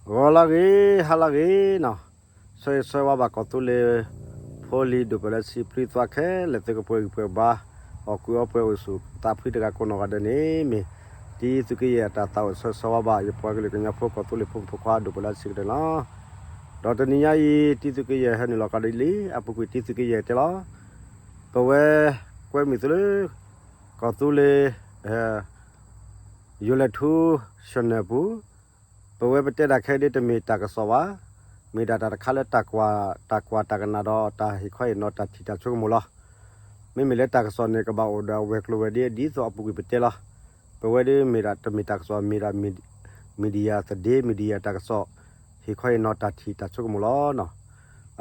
ဂီၤလၢဂ့ၤ ဟါလၢဂ့ၤနီၤ, ဆၢဂ့ၤဆၢဝါဘၣ်ကီၢ်သူလ့ၤဖိလံၤ ဒိၣ်ပှဲၤလၢဆံး ဖျုးသွါခဲလၢာ် သုကပှဲၤဂံၢ်ပှဲၤဘါ, အီၣ်ကုးအီပှဲၤအိၣ်ဆူၣ် သးဖှံတဂၤကိးနီၢ်ဂၤဒဲးန့ၣ် မ့ၢ်တံသုးက့ယဲၢ်အတၢ်သးအိၣ်ဆၢဂ့ၤဆၢဝါဘၣ် ယပှၤကလုာ်ကညီဖိကီၢ်သူလ့ၤဖိမုၣ်ဖိခွါ ဒိၣ်ပှဲၤလၢဆံးကတၢၢ်လီၤ. ဒီးတနံၤညါအံၤ တံသုးက့ယဲၢ်ဟဲနုာ်လီၤကဒီးလံ အပူၤကွံာ်တံသုးက့ယဲၢ်တဲလီၤ. ပဝဲကွဲမုာ်သုလၢ ကီၢ်သူလ့ၤ ယိၤလဲၤထူ channel ပူၤ, ပဝဲပတဲတၢ်ခဲအံၤဒ်တမ့ၢ်တၢ်ကစီၣ်ဘၣ်, မ့ၢ်ဒၣ်တၢ်တခါလၢတၢ်ကွၢ် တၢ်ကွၢ်တၢ်ကနၣ်ဒီးတၢ်ဟ့ၣ်ခီဟ့ၣ်နီၤတၢ်ထံၣ်တၢ်ဆိကမိၣ်လီၤ. မ့မ့ၢ်လၢတၢ်ကစီၣ်န့ၣ် ကဘၣ်အိၣ်ဒီးအဝဲၤကျိၤဝဲၤဒ့ ဒ်သိးအပူၤကွံာ်ပတဲလီၤ. ပဝဲဒ်မ့ၢ်ဒၣ်တမ့ၢ်တၢ်ကစီၣ် မ့ၢ်ဒၣ် media သဒ့ media တၢ်ကစီၣ် ဟ့ၣ်ခီဟ့ၣ်နီၤတၢ်ထံၣ်တၢ်ဆိကမိၣ်လီၤ.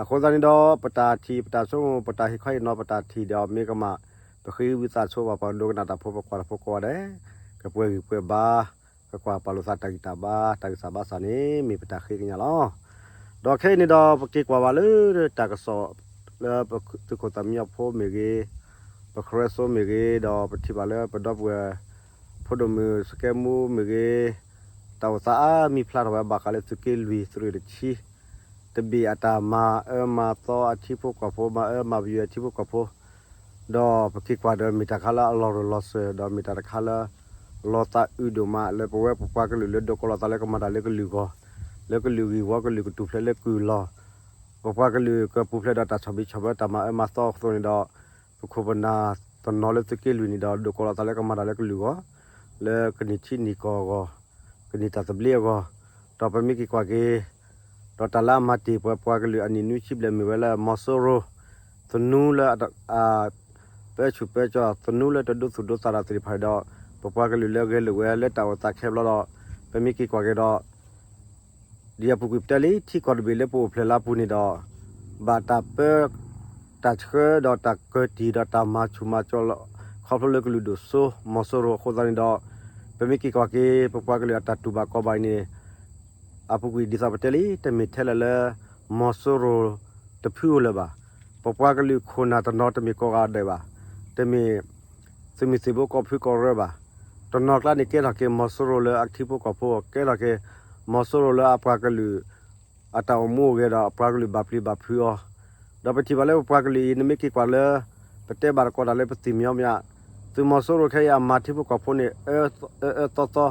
အဃိသတးန့ၣ်ဒီး ပတၢ်ထံၣ်ပတၢ်ဆိကမိၣ် ပတၢ်ဟ့ၣ်ခီဟ့ၣ်နီၤ ပတၢ်ထံၣ်ဒီးမ့ၢ်ကမၣ် ပဃ့ဝံသးဆိဘၣ် ပှၤဒိကနၣ်တၢ်ဖိ ပကွၢ်တၢ်ဖိကိးဂၤဒဲး ကပှဲၤဂံၢ်ပှဲၤဘါ, ကကွၢ်ပာ်လိာ်သးတၢ်ဂံၢ်တၢ်ဘါ တၢ်ဂံၢ်စၢ်ဘါစၢ်န့ၣ် မ့ၢ်ပတၢ်ဃ့ကညးလီၤ. ဒီးခဲအံၤန့ၣ်ဒီး ပက့ၤကွၢ်ဘၣ်လၢတၢ်ကစီၣ်လၢပသုးခိၣ်သးမံအဖိမ့ၢ်ဂ့ၤ, ပခရဲစိမ့ၢ်ဂ့ၤ, ဒီးပထံၣ်ဘၣ်လၢပဒီပုၢ်ဝဲၢ် ဖိဒိၣ်မုၣ်စကဲမူမ့ၢ်ဂ့ၤ, တၢ်အိၣ်သးအါမံၤဖျါထီၣ်ဝဲဘၣ်ဃးလၢသုးက့လွံၢ်သုးရ့ၣ်တဆံ တဘ့ၣ်အတၢ်မၤအၢမၤသီအထံဖိကီၢ်ဖိ မၤအၢမၤပယွဲအထံဖိကီၢ်ဖိ, ဒီးပက့ၤကွၢ်ဒီးမ့ၢ်တၢ်ခါလၢအလီၤရၢၢ်လီၤစၢၤ ဒီးမ့ၢ်တၢ်တခါလၢ လီၤသးအုးဒိၣ်မး လၢပဝဲပပှၤကလုာ်လၢဒိးကိးလီၤသးလၢကမၤတၢ်လၢကလုာ်အဂီၢ်, လၢကလုာ်ဂ့ၢ်ဝီ ကလုာ်ကထူၣ်ဖျဲးလၢကုၢ်လီၢ်, ပပှၤကလုာ်ကပူၤဖျဲးဒီးတၢ်ဆီၣ်ဘံၣ်ဆီၣ်ဘၢတၢ်မၤအၢမၤသီအသိးန့ၣ်ဒီး ပခိၣ်ပနၢ်တနီၤလၢသုးက့လွံၢ်န့ၣ်ဒီး ဒိးကိးလီၤသးလၢကမၤတၢ်လၢကလုာ်အဂီၢ်, လၢကန့ၢ်ထံန့ၢ်ကီၢ်အဂီၢ်, ကန့ၢ်တၢ်သဘျ့အဂီၢ်, ဒီးပမ့ၢ်က့ၤကွၢ်က့ၤ ဒီးတၢ်လၢအမၤတ့ၢ်ပှၤပှၤကလုာ်အနံၣ်နွံဆံဘျဲၣ်မ့ၢ်ဝဲလၢ မီၤစိရိၤ သနူလၢ ပၢဆူၣ်ပၢကၠီၣ် သနူလၢတဒိသူၣ်ဒိသးတၢ်သ့ၣ်တဖၣ်န့ၣ်ဒီး ပပှၤကလုာ်လၢဂဲၤလိာ်ဝဲလၢတၢ်အိၣ်သးခဲဘျီဒီး ပမ့ၢ်က့ၤကွၢ်က့ၤဒီး ဒ်အပူၤကွံာ်ပတဲလံ ထံကီၢ်တဘ့ၣ်လၢပအိၣ်ဖျဲၣ်လၢအပူၤန့ၣ်ဒီး ဘၣ်တၢ်ပၢ တၢ်ဆှၢဒီးတၢ်ကၢတံၢ်ဒီးတၢ်မၤဆူၣ်မၤကၠီလီၤ ခီဖျိလၢကလုာ်ဒိၣ်စိ မီၤစိရိၤအဃိသတးန့ၣ်ဒီး ပမ့ၢ်က့ၤကွၢ်က့ၤ ပပှၤကလုာ်အတၢ်တူၢ်ဘၣ်ကီဘၣ်အံၤန့ၣ် အပူၤကွံာ်ဒ်သိးပတဲလံ တမ့ၢ်ထဲလၢာ်လၢ မီၤစိရိၤတဖုဧိၤလၢၤဘၣ်. ပပှၤကလုာ်ခိၣ်နၢ်တနီၤတမ့ၢ်ကိးဂၤဒဲးဘၣ်, တမ့ၢ် သုးမုၢ်သံၣ်ဘိကီၢ်ဖုကီၢ်ရၢဘၣ်. တနီၤကျါန့ၣ် ကဲထီၣ်က့ၤမီၤစိရိၤလၢအထံဖိကီၢ်ဖိ, ကဲထီၣ်က့ၤ မီၤစိရိၤလၢအပှၤကလုာ် အတၢ်အိၣ်မူအိၣ်ဂဲၤဒီးအပှၤကလုာ်ဘၣ်ပျံၤဘၣ်ဖုးအီၤ, ဒီးပထံၣ်ဘၣ်လၢပပှၤကလုာ်အံၤ နမ့ၢ်က့ၤကွၢ်လၢ ပတဲဘၣ်တကိးတၢ်လၢပသ့ၣ်မံမံ, သုးမီၤစိရိၤခဲအံၤ အမၤထံဖိကီၢ်ဖိန့ၣ် အၢအၢသီသီ,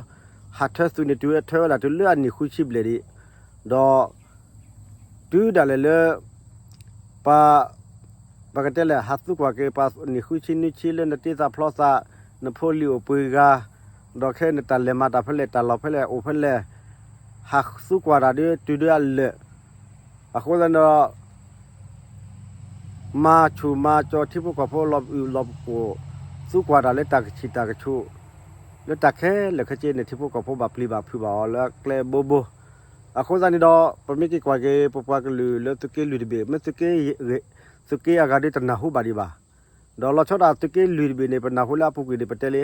ဟးထၢသုးန့ၣ် တုၤဝဲထၢဝဲဒၣ်တုၤလၢအနံၣ်ဃုဆံဘျဲၣ်ဒံး, ဒီး တုၤဒၣ်လဲာ်လၢ ပ ပကတဲလဲၣ် ဟးသံကွၢ်က့ၤ ပှၤနံၣ်ဃုဆံနွံဆံလၢနတ့သးဖျီသး, နဖိလံၤအိၣ်ပှဲၤဂၤ, ဒီးခဲအံၤနတၢ်လဲၤမၤတၢ်ဖဲလဲၣ် တၢ်လီၢ်ဖဲလဲၣ် အိၣ်ဖဲလဲၣ်, ဟးသံကွၢ်တၢ်ဒ်တုၤဒၣ်အလၢာ်, အဃိသတးဒီး မၤဆူၣ်မၤကၠီထံဖိကီၢ်ဖိလီၤအုၣ်လီၤပကိၣ်, သံကွၢ်တၢ်လၢတၢ်ကဆံးတၢ်ကဆူး, လၢတၢ်ခဲလၢာ်ခဲဆ့န့ၣ် ထံဖိကီၢ်ဖိဘၣ်ပျံၤဘၣ်ဖုးဘၣ်အီၤလၢအကျဲဘိဘိ. အဃိသတးန့ၣ်ဒီး ပမ့ၢ်က့ၤကွၢ်က့ၤ ပပှၤကလုာ်လၢသုးက့လွံၢ်တဘ့ၣ် မ့ၢ်သုးက့ သုးက့အဂၤဒ်တနၢ်ဟူဘၣ်ဒံးဘၣ်. ဒီးလီၤဆီဒၣ်သုးက့လွံၢ်တဘ့ၣ်န့ၣ် ပနၢ်ဟူလၢအပူၤကွံာ်န့ၣ် ပတဲလံ,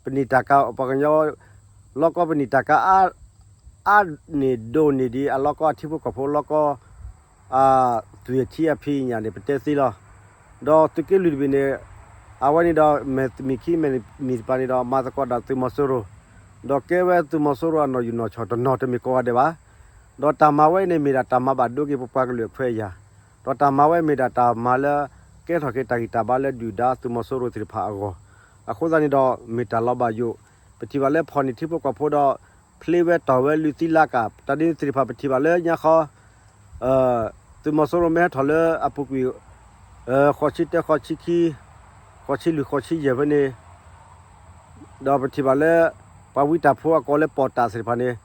ပနံၣ်တၢ်ကၤ ပှၤကညီ လီၢ်ကီၢ်ပနံၣ်တၢ်ကၤ အါန့ၢ်ဒိၣ်န့ၢ်ဒံးအလီၢ်ကီၢ်အထံဖိကီၢ်ဖိလီၢ်ကီၢ် အသွံၣ်အထံအဖံးအညၣ်န့ၣ် ပတဲသ့လီၤ. ဒီးသုးက့လွံၢ်တဘ့ၣ်န့ၣ် အဝဲန့ၣ်ဒီး မဲာ်မံၤခံမဲာ်မံၤတပၤန့ၣ်ဒီး မၤသကိးဒၣ်သုးမီၤစိရိၤ, ဒီးကဲဝဲသုးမီၤစိရိၤအနီၢ်ယူၢ်နီၢ်ဆီၣ်တနီၤတမ့ၢ်ကိးဂၤဒဲးဘၣ်. ဒီးတၢ်မၤဝဲအံၤန့ၣ် မ့ၢ်ဒၣ်တၢ်မၤဘၣ်ဒိက့ၤပပှၤကလုာ်အခွဲးအယာ်, ဒီးတၢ်မၤဝဲမ့ၢ်ဒၣ်တၢ်မၤလၢ ကဲထီၣ်က့ၤတၢ်ဂံၢ်တၢ်ဘါလၢဒုၣ်ဒါသုးမီၤစိရိၤသ့ၣ်တဖၣ်အဂီၢ်, အဃိသတးန့ၣ်ဒီး မ့ၢ်တၢ်လီၤဘၣ်ယိၣ်, ပထံၣ်ဘၣ်လၢဖီၣ်န့ၢ်ထံဖိကီၢ်ဖိဒီး ဖျ့ဝဲတီၢ်ဝဲလွံၢ်သံလါကး တၢ်ဒ်န့ၣ်သ့ၣ်တဖၣ် ပထံၣ်ဘၣ်လၢညါဃီ သုးမီၤစိရိၤမ့ၢ်ဟဲထီၣ်လၢအပူၤကွံာ် ဃိးဆံတၢ ဃိးဆံခံ ဃိးဆံလွံၢ် ဃိးဆံယဲၢ်ဖဲန့ၣ်, ဒီးပထံၣ်ဘၣ်လၢ ပှၤဝံတၢ်ဖိအကိးလၢပီၣ်တၢ်သ့ၣ်တဖၣ်န့ၣ်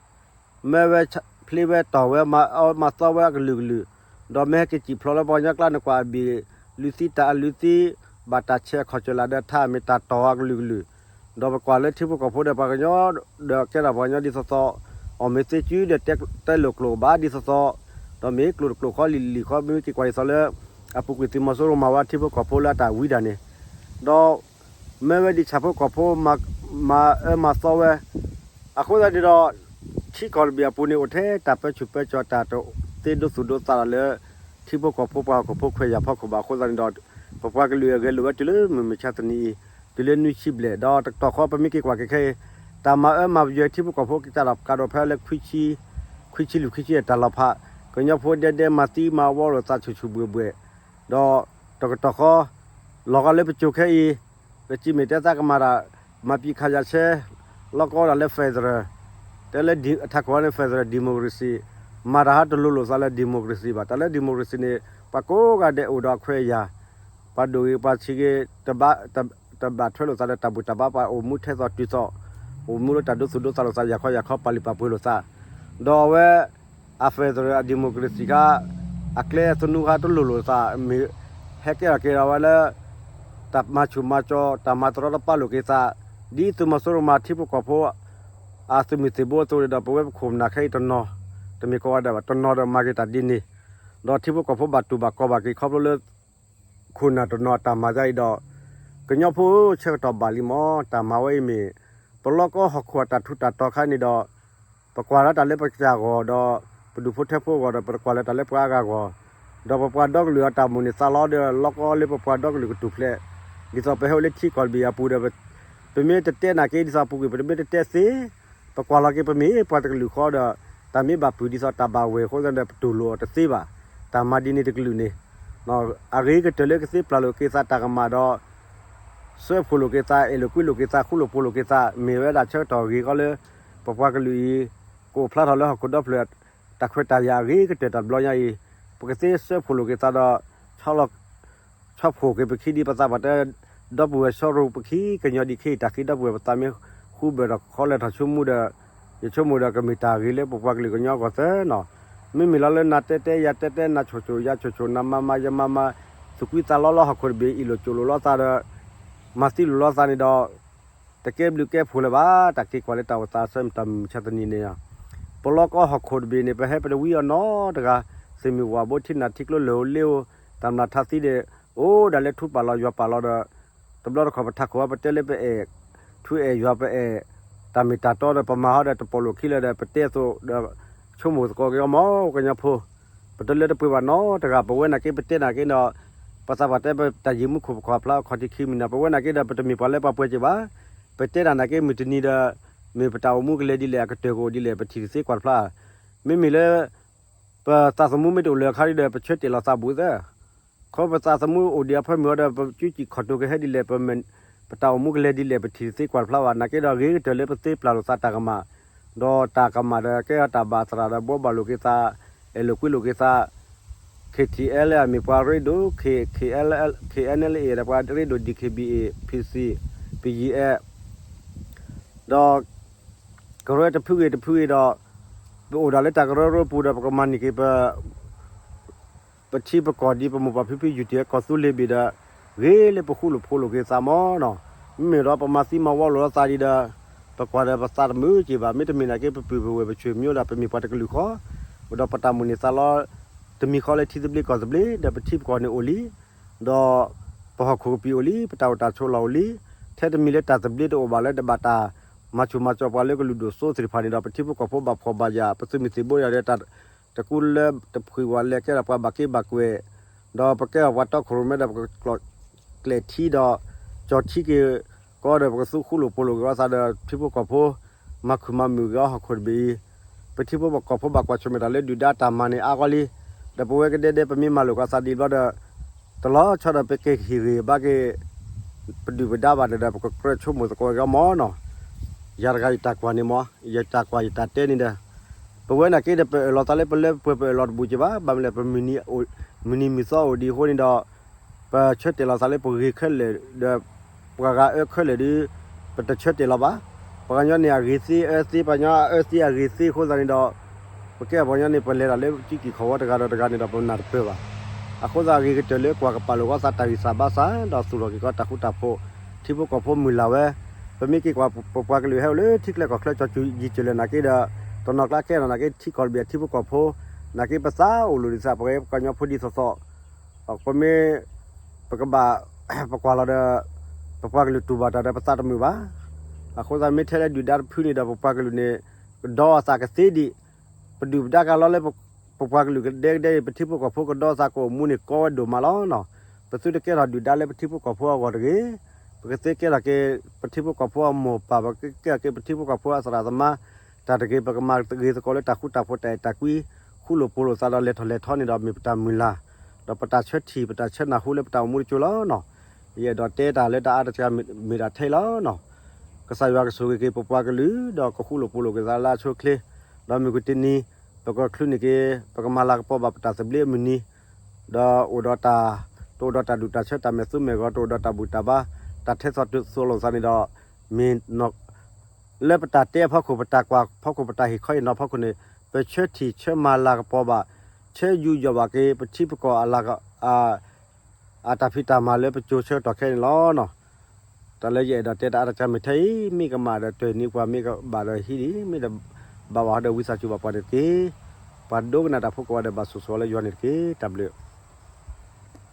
မ့ၢ်ဝဲဖျ့ဝဲတီၢ်ဝဲမၤအၢမၤသီဝဲအကလုာ်ကလုာ်, ဒီးမ့ၢ်ဟဲက့ၤစံၣ်ဖျိးလၢပှၤကညီကျါန့ၣ် ကွၢ်အဘ့ၣ် လွံၢ်သံတၢ်အလွံၢ်သံ ဘၣ်တၢ်ဆဲးအခီၣ်စၢၢ်လၢဒီးထါမ့ၢ်တၢ်တီၢ်အကလုာ်ကလုာ်, ဒီးပကွၢ်လၢထံဖိကီၢ်ဖိဒီးပှၤကညီ ဒီးကဲထီၣ်ပှၤကညီဒ်သိးသိး အီၣ်မ့ၢ်သ့စုဒီးတဲတၢ်လိာ်ကျိာ်ဘၣ်ဒ်သိးသိး, ဒီးမ့ၢ်ကျိာ်တကျိာ်ဃီလံာ်လံာ်ဃီ မ့ၢ်က့ၤကွၢ်ဒ်သိးလၢ အပူၤကွံာ်သုးမီၤစိရိၤမၤဝဲထံဖိကီၢ်ဖိလၢအတၢ်ဝံဒၣ်န့ၣ်, ဒီး မ့ၢ်ဝဲဒ်ဆၣ်ဖိကီၢ်ဖိ မၤအၢမၤသီဝဲ, အဃိသတးန့ၣ်ဒီး ထံကီၢ်တဘ့ၣ်အပူၤန့ၣ် အိၣ်ထဲတၢ်ပၢဆူၣ်ပၢကၠီၣ် တၢ်တသ့ဒိသူၣ်ဒိသးလၢ ထံဖိကီၢ်ဖိပှၤဟီၣ်ခိၣ်ဖိခွဲးယာ်ဖီခိၣ်ဘၣ်. အဃိသတးန့ၣ်ဒီး ပပှၤကလုာ်အဂဲၤလိာ်ဝဲတုၤလၢမုၢ်မဆါတနံၤအံၤ တုၤလၢနွံဆံဘျဲၣ် ဒီးတကတီၢ်ဃီ ပမ့ၢ်က့ၤကွၢ်က့ၤခဲအံၤ တၢ်မၤအၢမၤပယွဲထံဖိကီၢ်ဖိကစၢ်ဒီးကးဒီးဖဲလၢခွံဆံ ခွံဆံလွံၢ်ခံဆံတၢ်လီၤဖး, ကညီဖိဒဲဒဲမၤသံမၤဝီလိာ်သးဆူၣ်ဆူၣ်ဘှဲၣ်ဘှဲၣ်, ဒီးတကတီၢ်ဃီ လီၤဂာ်လၢပစိၤခဲအံၤ, ပစံးမ့ၢ်တဲသးကမၤတၢ်, မၤပံးခးယၤဆဲ, လီၢ်ကီတၢ်လၢ federal, တဲလၢအထးခိၣ်န့ၣ် federal democracy, မၤတၢ်ဟးတလိၤလိာ်သးလၢ democracy ဘၣ်. တၢ်လၢ democracy န့ၣ် ပှၤကိးဂၤဒဲးအိၣ်ဒီးအခွဲးအယာ်, ပှၤဒိၣ်ဂ့ၤပှၤဆံးဂ့ၤ, တဘၣ်ထွဲလိာ်သးဒီးတၢ်ဘူၣ်တၢ်ဘါ, ပှၤအိၣ်မူထဲသိးတုၤသိး, အိၣ်မူလၢတၢ်ဒိသူၣ်ဒိသးလိာ်သး ယၤခီယၤခီ ပာ်လုၢ်ပာ်ပှ့ၤလိာ်သး, ဒီးအဝဲ အ federal အ democracy ခါ, အကျဲသနူခါတလိၤလိာ်သး, မ့ၢ်ဟဲကဲထီၣ်က့ၤဒီးဝဲလၢ တၢ်မၤဆူၣ်မၤစီၤ တၢ်မၤတရီတပါလိာ်က့ၤသး, ဒ်သုးမီၤစိရိၤမၤထံဖိကီၢ်ဖိ အသုးမုၢ်သံၣ်ဘိအသိးန့ၣ်ဒီး ပဝဲပခိၣ်ပနၢ်ခဲအံၤတနီၤ, တမ့ၢ်ကိးဂၤဒဲးဘၣ်, တနီၤဒီးမၤက့ၤတၢ်ဒ်န့ၣ်, ဒီးထံဖိကီၢ်ဖိဘၣ်တူၢ်ဘၣ်ကီဘၣ်က့ၤခီဖျိလၢ ခိၣ်နၢ်တနီၤအတၢ်မၤဒ်အံၤဒီး, ကညီဖိဧၢ ဆၢကတီၢ်ဘၣ်လံမး, တၢ်မၤဝဲအံၤမ့ၢ် ပလီၢ်ကီဟီၣ်ခိၣ်အတၢ်ထူးတၢ်တီၤခါန့ၣ်ဒီး, ပကွၢ်လၢတၢ်လၢပကစၢ်အဂီၢ်ဒီး ပဒူၣ်ဖိထၢဖိအဂီၢ်ဒီး ပတကွၢ်လၢတၢ်လၢပှၤအါဂၤအဂီၢ်, ဒီးပပှၤဒီကလုာ်အတၢ်မိၣ်န့ၢ်သးလီဒီး လီၢ်ကီလၢပပှၤဒီကလုာ်ကထူၣ်ဖျဲး, ဒ်သိးပဟဲအိၣ်လၢထံကီၢ်တဘ့ၣ်အပူၤဒီး ပမ့ၢ်တတဲနာ်က့ ဒ်သိးအပူၤကွံာ် ပတမ့ၢ်တတဲသ့, ပကွၢ်လီၤက့ၤ ပမ့ၢ်ပှၤတကလုာ်ဃီဒီး တၢ်မ့ၢ်ဘၣ်ပုၢ်ဒ်သိးတၢ်ဘၣ်ဝဲအဃိသတးဒီး ပတူၢ်လိာ်အီၤတသ့ဘၣ်. တၢ်မၤဒ်န့ၣ်တကလုာ်န့ၣ် အဂ့ၤကတၢၢ်လၢကသ့ပျၢ်လိာ်က့ၤသးတၢ်ကမၣ်ဒီး စၢဖှိၣ်လိာ်က့ၤသး, အဲၣ်လိာ်ကွံလိာ်က့ၤသး, ဃူလိာ်ဖိးလိာ်က့ၤသး, မ့ၢ်ဝဲဒၣ်ဆၢကတီၢ်အဂ့ၤဃီလၢ ပပှၤကလုာ်အံၤ ကအိၣ်ဖျါထီၣ်လၢဟီၣ်ခိၣ်ဒီဖျၢၣ် တၢ်ခွဲးတၢ်ယာ်အဂ့ၤကတၢၢ်တဘျီညါအံၤ, ပကသ့စၢဖှိၣ်လိာ်က့ၤသးဒီး ဆီၣ်လီၤ ဆီၣ်ဖှိၣ်က့ၤပခံဒ်ပသးပှၢ်တဲ ဒီပုၢ်ဝဲၢ်ဆီရိၤပခံ ကညီဒ်ခဲအံၤ တၢ်ဃ့ဒီပုၢ်ဝဲၢ်ပသးမ့ၢ်ဃူဘၢၣ်ထီၣ်ခီလဲၤထီၣ်ဆိကမိၣ်ဒီး ယဆိကမိၣ်ဒီးကမ့ၢ်တၢ်ဂ့ၤလၢပပှၤကလုာ်ကညီအဂီၢ်သၢနီၤ. မ့မ့ၢ်လီၤလၢနၤတဲတဲယၤတဲတဲ နၤဆိၣ်ဆိၣ်ယၤဆိၣ်ဆိၣ် နၤမၤမၤယမၤမၤ သူၣ်ကွံသးလီလၢဟီၣ်ခိၣ်တဘ့ၣ် အ့ၣ်လိာ်ကၠိၣ်လိာ်လိာ်သးဒီး မၤသံလိာ်လိာ်သးန့ၣ်ဒီး တကဲဘျုးကဲဖှိၣ်လၢၤဘၣ်. တၢ်က့ၤကွၢ်လၢတၢ်အိၣ်သးဆၢမုၢ်တၢ်မုၢ်မဆါတနံၤန့ၣ် ပလီၢ်ကီဟီၣ်ခိၣ်တဘ့ၣ်န့ၣ် ပဟဲပတဝံအီၤနီတဂၤ, သုးမုၢ်ဝၣ်ဘိ ထံနၢ်ထံကျိ လၢၢ်ဧိၤလ့ဧိၤ တၢ်မျၢ်ထါသံဒီး အိၣ်ဒၣ်လၢထူပာ်လီၤယွၤပာ်လီၤဒီး တဘျီတခီၣ်ပထးခိၣ်အံၤ ပတဲလၢပအဲၣ် ထူအဲၣ်ယွၤပအဲၣ် တၢ်မ့ၢ်တၢ်တီဒီး ပမၤဟီဒီးတပိာ်လိာ်ခံလၢၤဒီး ပတဲအသိးဒီး ဆိကမိၣ်သကိးက့ၤအီၤမ့ၢ် ကညီဖိ ပတလၢတပှဲၤဘၣ်နီတဂၤ, ပဝဲနာ်က့ပတဲနာ်က့ဒီး ပသးပှၢ်တဲပတၢ်ယံာ်မူခိၣ်ပခီၣ်ဖျါအခီၣ်ထံးခံမံၤနီၤ, ပဝဲနာ်က့ဒီး ပတမ့ၢ်ပှၤလၢပှၤပှဲၤက့ၤဘၣ်. ပတဲတၢ်နာ်က့မုၢ်တနံၤဒီး မ့ၢ်ပတၢ်အိၣ်မူကလဲၤဒ်လဲၣ် အကတၢၢ်ကအိၣ်ဒ်လဲၣ် ပထံၣ်တသ့ကွၢ်တဖျါ. မ့မ့ၢ်လၢ ပသးသမူမ့ၢ်တအိၣ်လၢၤအခါဒီး ပဆၢတဲာ်လီၤသးဘူးသၢ ခီပသးသမူအိၣ်ဒံးအဖၢမုၢ်အီၤဒီး ပကၠူကံၣ်ခီၣ်တိၤကဟဲဒ်လဲၣ် ပမ့ၢ် ပတၢ်အိၣ်မူကလဲၤဒ်လဲၣ် ပထံၣ်တသ့ကွၢ်တဖျါဘၣ်. နာ်က့ဒီး ဂ့ၤကတၢၢ်လၢပသ့ပျၢ်လိာ်သးတၢ်ကမၣ်, ဒီးတၢ်ကမၣ်ဒီး ကဲထီၣ်တၢ်ဘၣ်သရၣ်ဒီး ဘှီဘၣ်လိာ်က့ၤသး, အဲၣ်လိာ်ကွံလိာ်က့ၤသး, ခ့ၣ်ထံၣ်အဲလၢအမ့ၢ်ပှၤရ့ဒိၣ်, ခ့ၣ်အဲလ်အ့ဒီးပှၤရ့ဒိၣ် ဒံၣ်ခ့ၣ်ဘံၣ်အ့ၣ် ဖံၣ်သံၣ် ပယံၤအဲၣ် ဒီး ကရၢတဖုဂ့ၤတဖုဂ့ၤဒီး ပအိၣ်ဒၣ်လၢတၢ်ကရၢကရိပူၤဒီး ပကမၤန့ၢ်က့ၤပ ပထံပကီၢ်ဒ်ပမိၢ်ပၢ်ဖံဖုယူၢ်ထံးအကီၢ်သူလ့ၤဘ့ၣ်ဒီး ဂ့ၤလၢပဃူလိာ်ဖိးလိာ်က့ၤသးမ့ၢ်နီၤ. မ့မ့ၢ်ဒီးပမၤသံမၤဝီလိာ်လိာ်သးဒံးဒီး ပကွၢ်ဒီးပသးတမုာ်က့ၤဘၣ်. မ့တမ့ၢ်နာ်က့ ပပုၢ်ပဝဲၢ်ပဆွေမျိုးဒီး ပမ့ၢ်ပှၤတကလုာ်ဃီ ဒီးပတၢ်မိၣ်န့ၢ်သးလီ တမံၤဃီလၢထံသဘျ့ကီၢ်သဘျ့ ဒီးပထံပကီၢ်န့ၣ်အိၣ်လံ ဒီးပဟီၣ်ခိၣ်ကပံာ်အိၣ်လံ ပတၢ်အိၣ်တၢ်ဆိးလီၢ်အိၣ်လံ. ထဲတမံၤလၢတၢ်သဘျ့တအိၣ်ဘၣ်လၢတဘၣ်တၢ်မၤဆူၣ်မၤစီၤပှၤလၢကလုာ်ဒိၣ်စိသ့ၣ်တဖၣ်န့ၣ်ဒီး ပထံဖိကီၢ်ဖိဘၣ်ဖှီၣ်ဘၣ်ယာ် ပသုးမုၢ်သံၣ်ဘိယၤဒီးတၢ်တကူလၢတဖှံးဝဲလဲၤကဲထီၣ်ပှၤဘၣ်က့ဘၣ်ကွဲး ဒီးပကဲထီၣ်ပှၤတီခိၣ်ရိၣ်မဲဒီး ပကကျီၣ်ကျဲထံဒီး ကၠီထံက့ၤကီဒီး ပကသူဃူလိာ်ဖိးလိာ်က့ၤအီၤသးဒီး ထံဖိကီၢ်ဖိ မၤခုၣ်မၤမုာ်က့ၤအီၤဟီၣ်ခိၣ်တဘ့ၣ်အံၤ ပထံဖိကီၢ်ဖိဘၣ်ကွၢ်ဆၢၣ်မဲာ်တၢ်လၢဒုၣ်ဒါတၢ်မၤန့ၣ်အါဂီၢ်လံ. ဒီးပဝဲကဒဲဒဲ ပမ့ၢ်မၤလိာ်က့ၤသးဒ်ဘျီဒီး တလီၤဆီဒီးပကဟ့ၣ်ဂံၢ်ဘါက့ၤ ပဒုၣ်ပဒါဘၣ်ဒီး ပကကြၢးဆိကမိၣ်သကိးက့ၤအီၤမ့ၢ်နီၤ. ယၤတဂၤယတၢ်ကွၢ်န့ၣ်မ့ၢ် ယတၢ်ကွၢ်ယတၢ်တဲန့ၣ်ဒီး ပဝဲနာ်က့ဒီး ပအၢၣ်လီၤသးလၢပလၢပပှဲၤ ပအၢၣ်လီၤတဘူးက့ၤဘၣ်. ဘၣ်မနုၤလဲၣ် ပမုၢ်နံၤမုၢ်သီအိၣ်ဒံးအဃိန့ၣ်ဒီး ပဆၢတဲာ်လီၤသးလၢပဂ့ၤခဲလၢာ်ဒီး ပှၤဂၤအၢခဲလၢာ်ဒီး ပတဆၢတဲာ်လီၤဘၣ်. ပှၤကညီန့ၣ်အဂ့ၤသ့အၢသ့ ပှၤကညီအၢသ့အဂ့ၤသ့အဃိသတးန့ၣ်ဒီး ပကဲပှၤကညီန့ၣ် ပလဲၤတၢ်လၢကၠူကံၣ်ခီၣ်ဝီတဂၤဒီးတဂၤန့ၣ်ဒီး ပနၢ်တပၢၢ်ဘၣ်. အဃိသတးဂ့ၤကတၢၢ်လၢကွၢ်ကပာ်လိာ်က့ၤသးတၢ်ဂံၢ်စၢ်ဘါစၢ် ဒီးသူၣ်ထီၣ်က့ၤကီးတၢ်ဃူတၢ်ဖိး ထံဖိကီၢ်ဖိမုၢ်လၢ်ဝဲ ပမ့ၢ်က့ၤကွၢ်ပပှၤကလုာ်ဟဲအိၣ်လၢထံကျဲကီၢ်ချၢ ကၠီၤကူယံာ်စၢၤလၢာ်နာ်က့ဒီး တနီၤကျါကဲထီၣ်နာ်က့ ထံကီၢ်တဘ့ၣ်အထံဖိကီၢ်ဖိ နာ်က့ပသးအိၣ်လိာ်ဒ်သး ပဝဲပှၤကညီဖိဒ်သိးသိး ပမ့ၢ် ပကဘၣ် ပကွၢ်လီၤဒီး ပပှၤကလုာ်တူၢ်ဘၣ်တၢ်ဒီးပသးတမုာ်ဘၣ်. အဃိသတးမ့ၢ်ထဲလၢဒုၣ်ဒါတဖုန့ၣ်ဒီး ပပှၤကလုာ်န့ၣ် ကဒီးအသးကသ့ဒံး ပဒုၣ်ပဒါကလီလၢ ပပှၤကလုာ်ကဒဲကဒဲ ပထံဖိကီၢ်ဖိကဒီးသးကအိၣ်မူန့ၣ် ကီဝဲဒိၣ်မးလီၤ. ပသုတကဲထီၣ်ဒုၣ်ဒါလၢပထံဖိကီၢ်ဖိအဂီၢ်တဂ့ၤ. ပကသ့ကဲထီၣ်က့ၤ ပထံဖိကီၢ်ဖိအမိၢ်ပၢ် ပကကဲထီၣ်က့ၤ ပထံဖိကီၢ်ဖိအသရၣ်သမါ တၢ်တဂ့ၤ ပကမၤဂ့ၤသကိးလၢတၢ်ဃူတၢ်ဖိး တၢ်အဲၣ်တၢ်ကွံ ဃူလိာ်ဖိးလိာ်သးဒီး လဲၤထီၣ်လဲၤထီန့ၣ်ဒီး မ့ၢ်ပတၢ်မုၢ်လၢ် ဒီးပတၢ်ဆၢထံၣ် ပတၢ်ဆၢနၢ်ဟူလၢပတၢ်အိၣ်မူတကၠိလီၤနီၤ. ယအဲၣ်ဒိးတဲတၢ်လၢတၢ်အါတက့ၢ် မ့ၢ်ဒၣ်ထဲအံၤလီၤနီၤ. ကစၢ်ယွၤကဆိၣ်ဂ့ၤက့ၤပပှၤကလုာ် ဒီးကဃူလိာ်ဖိးလိာ်က့ၤသးလၢအဆိအချ့, ဒီးမုၢ်ကတနံၤ ပကချုးန့ၢ်က့ၤ ပကမၤလၤကပီၤဘၣ်ပတၢ်သဘျ့အမုၢ်နံၤ ဒီးအိၣ်ဒီးတၢ်, တအိၣ်ဒီးတၢ်ဒူၣ်တၢ်ဆၢ တၢ်မဲာ်သူမဲာ်ဂီၤ တအိၣ်ဒီးတၢ်ဘူၣ်တၢ်ဘါ, တၢ်ထဲသိးတုၤသိးလိာ်သးန့ၣ်ဒီး, မ့ၢ်လၢပတၢ်တဲအဖီခိၣ် ပတၢ်ကွၢ်ဖီခိၣ် ပတၢ်ဟ့ၣ်ခီဟ့ၣ်နီၤဖီခိၣ်န့ၣ်, ပဆၢထံၣ်ဆၢမၤလၤကပီၤဘၣ်, ဆၢယူးယီၣ်ဘၣ်က့ၤ ပထံပကီၢ်အလၤ အတၢ်ဖံးတၢ်မၤလၢပကၠိဆၢကတီၢ်ခဲအံၤန့ၣ်လီၤ. တၢ်လၢယအဲၣ်ဒိးတဲတၢ်အါတက့ၢ်မ့ၢ်ထဲအံၤ, မ့ၢ်ကမၣ်ဒီးတၢၢ်နံၤပှၤ မ့ၢ်ကဘၣ်ဒီးဟံးန့ၢ်, မ့ၢ်ဒီးဘၣ်ဝဲဒီးဝံသးစူၤဘၣ်ပှၤန့ၣ်တက့ၢ်. ပှၤဒိကနၣ်တၢ်ဖိကိးဂၤဒဲး ဘၣ်ဆိၣ်ဂ့ၤလၢယွၤန့ၣ်တက့ၢ်. တၢ်ဘျုး